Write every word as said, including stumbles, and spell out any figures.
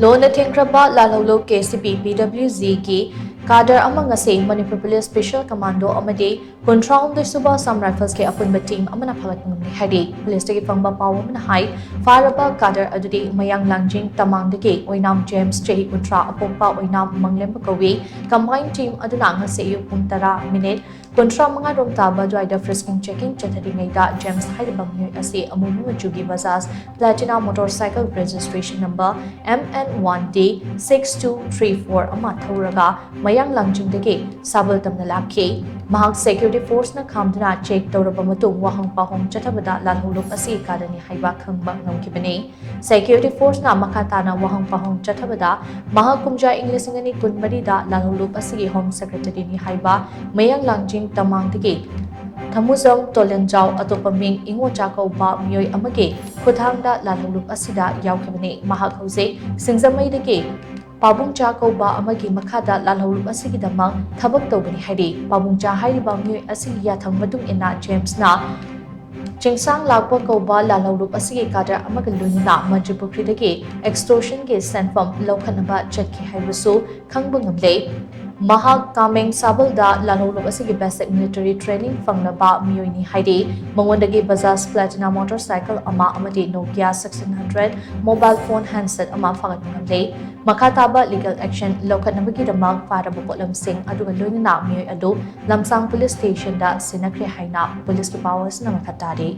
ꯂꯣꯟꯅ ꯊꯤꯡꯈ꯭ꯔꯕ ꯂꯥꯜꯍꯧꯂꯨꯞ K C B P W ꯖꯤꯒꯤ ꯀꯥꯗꯔ ꯑꯃ ꯉꯁꯤ ꯃꯅꯤꯄꯨꯔ ꯄꯨꯂꯤꯁ ꯁ꯭ꯄꯦꯁꯦꯜ ꯀꯃꯥꯟꯗꯣ ꯑꯃꯗꯤ ꯀꯨꯟꯊ꯭ꯔꯥ ꯍꯨꯝꯗꯣꯏ ꯁꯨꯕ ꯑꯁꯥꯝ ꯔꯥꯏꯐꯜꯁꯀꯤ ꯑꯄꯨꯟꯕ ꯇꯤꯝ ꯑꯃꯅ ꯐꯥꯒꯠꯄ ꯉꯝꯂꯦ ꯍꯥꯏꯔꯤ꯫ ꯄꯨꯂꯤꯁꯇꯒꯤ ꯐꯪꯕ ꯄꯥꯎ ꯑꯃꯅ ꯍꯥꯏ, ꯐꯥꯔꯕ ꯀꯥꯗꯔ ꯑꯗꯨꯗꯤ ꯃꯌꯥꯡ ꯂꯥꯡꯖꯤꯡ ꯇꯃꯥꯡꯗꯒꯤ ꯑꯣꯏꯅꯥꯝ ꯖꯦꯝꯁ, ꯆꯍꯤ ꯀꯨꯟꯊ꯭ꯔꯥ, ꯑꯄꯣꯛꯄ ꯑꯣꯏꯅꯥꯝ ꯃꯪꯂꯦꯝꯕ ꯀꯧꯏ꯫ ꯀꯝꯕꯥꯏꯟ ꯇꯤꯝ ꯑꯗꯨꯅ ꯉꯁꯤ ꯑꯌꯨꯛ ꯄꯨꯡ ꯇꯔꯥ ꯃꯤꯅꯤꯠ ꯀꯨꯟꯊ꯭ꯔꯥ ꯃꯉꯥ ꯔꯣꯝ ꯇꯥꯕ ꯑꯗꯨꯋꯥꯏꯗ ꯐ꯭ꯔꯤꯁꯀꯤꯡ ꯆꯦꯀꯤꯡ ꯆꯠꯊꯔꯤꯉꯩꯗ ꯖꯦꯝꯁ ꯍꯥꯏꯔꯤꯕ ꯃꯤꯑꯣꯏ ꯑꯁꯤ ꯑꯃꯨꯕ ꯃꯆꯨꯒꯤ Bajaj Platina motor cycle registration number M N one D six two three four ꯑꯃ ꯊꯧꯔꯒ ꯃꯌꯥꯡ ꯂꯥꯡꯖꯤꯡꯗꯒꯤ ꯁꯥꯕꯜ ꯇꯝꯅ ꯂꯥꯛꯈꯤ꯫ ꯃꯍꯥꯛ ꯁꯦꯀ꯭ꯌꯨꯔꯤꯇꯤ ꯐꯣꯔꯁꯅ ꯈꯥꯝꯗꯨꯅ ꯆꯦꯛ ꯇꯧꯔꯕ ꯃꯇꯨꯡ ꯋꯥꯍꯪ ꯄꯥꯎꯍꯪ ꯆꯠꯊꯕꯗ ꯂꯥꯜꯍꯧꯂꯨꯞ ꯑꯁꯤ ꯀꯥꯗꯔꯅꯤ ꯍꯥꯏꯕ ꯈꯪꯕ ꯉꯝꯈꯤꯕꯅꯤ꯫ ꯁꯦꯀ꯭ꯌꯨꯔꯤꯇꯤ ꯐꯣꯔꯁꯅ ꯃꯈꯥ ꯇꯥꯅ ꯋꯥꯍꯪ ꯄꯥꯎꯍꯪ ꯆꯠꯊꯕꯗ ꯃꯍꯥꯛ ꯀꯨꯝꯖꯥ ꯏꯪ ꯂꯤꯁꯤꯡ ꯑꯅꯤ ꯀꯨꯟꯃꯔꯤꯗ ꯂꯥꯜꯍꯧꯂꯨꯞ ꯑꯁꯤꯒꯤ ꯍꯣꯝ ꯁꯦꯀ꯭ꯔꯦꯇꯔꯤꯅꯤ ꯍꯥꯏꯕ ꯃꯌꯥꯡ ꯂꯥꯡꯖꯤꯡ ꯇꯃꯥꯡꯗꯒꯤ ꯊꯃꯨꯖꯝ ꯇꯣꯂꯦꯟꯖꯥꯎ, ꯑꯇꯣꯞꯄ ꯃꯤꯡ ꯏꯉꯣꯆꯥ ꯀꯧꯕ ꯃꯤꯑꯣꯏ ꯑꯃꯒꯤ ꯈꯨꯠꯊꯥꯡꯗ ꯂꯥꯜꯍꯧꯂꯨꯞ ꯑꯁꯤꯗ ꯌꯥꯎꯈꯤꯕꯅꯤ꯫ ꯃꯍꯥꯛ ꯍꯧꯖꯤꯛ ꯁꯤꯡꯖꯃꯩꯗꯒꯤ ꯄꯥꯕꯨꯡꯆꯥ ꯀꯧꯕ ꯑꯃꯒꯤ ꯃꯈꯥꯗ ꯂꯥꯜꯍꯧꯂꯨꯞ ꯑꯁꯤꯒꯤꯗꯃꯛ ꯊꯕꯛ ꯇꯧꯕꯅꯤ ꯍꯥꯏꯔꯤ꯫ ꯄꯥꯕꯨꯡꯆꯥ ꯍꯥꯏꯔꯤꯕ ꯃꯤꯑꯣꯏ ꯑꯁꯤꯒꯤ ꯌꯥꯊꯪ ꯃꯇꯨꯡ ꯏꯟꯅ ꯖꯦꯝꯁꯅ ꯆꯤꯡꯁꯥꯡ ꯂꯥꯛꯄ ꯀꯧꯕ ꯂꯥꯜꯍꯧꯂꯨꯞ ꯑꯁꯤꯒꯤ ꯀꯥꯗꯔ ꯑꯃꯒ ꯂꯣꯏꯅꯅ ꯃꯟꯇ꯭ꯔꯤꯄꯨꯈ꯭ꯔꯤꯗꯒꯤ ꯑꯦꯛꯁꯇꯣꯔꯁꯟꯒꯤ ꯁꯦꯟꯐꯝ ꯂꯧꯈꯠꯅꯕ ꯆꯠꯈꯤ ꯍꯥꯏꯕꯁꯨ ꯈꯪꯕ ꯉꯝꯂꯦ꯫ ꯃꯍꯥꯛ ꯀꯥꯃꯦꯡ ꯁꯥꯕꯜꯗ ꯂꯥꯜꯍꯧꯂꯨꯞ ꯑꯁꯤꯒꯤ ꯕꯦꯁꯤꯛ ꯃꯤꯂꯤꯇꯔꯤ ꯇ꯭ꯔꯦꯅꯤꯡ ꯐꯪꯂꯕ ꯃꯤꯑꯣꯏꯅꯤ ꯍꯥꯏꯔꯤ꯫ ꯃꯉꯣꯟꯗꯒꯤ ꯕꯖꯥꯖ ꯄ꯭ꯂꯥꯇꯤꯅꯥ ꯃꯣꯇꯣꯔ ꯁꯥꯏꯀꯜ ꯑꯃ ꯑꯃꯗꯤ Nokia sixteen hundred mobile phone handset ꯑꯃ ꯐꯥꯒꯠꯄ ꯉꯝꯂꯦ꯫ ꯃꯈꯥ ꯇꯥꯕ ꯂꯤꯒꯦꯜ ꯑꯦꯛꯁꯟ ꯂꯧꯈꯠꯅꯕꯒꯤꯗꯃꯛ ꯐꯥꯔꯕ ꯄꯣꯠꯂꯝꯁꯤꯡ ꯑꯗꯨꯒ ꯂꯣꯏꯅꯅ ꯃꯤꯑꯣꯏ ꯑꯗꯨ ꯂꯝꯁꯥꯡ ꯄꯨꯂꯤꯁ ꯁ꯭ꯇꯦꯁꯟꯗ ꯁꯤꯟꯅꯈ꯭ꯔꯦ ꯍꯥꯏꯅ ꯄꯨꯂꯤꯁꯀꯤ ꯄꯥꯎ ꯑꯁꯤꯅ ꯃꯈꯥ ꯇꯥꯔꯤ꯫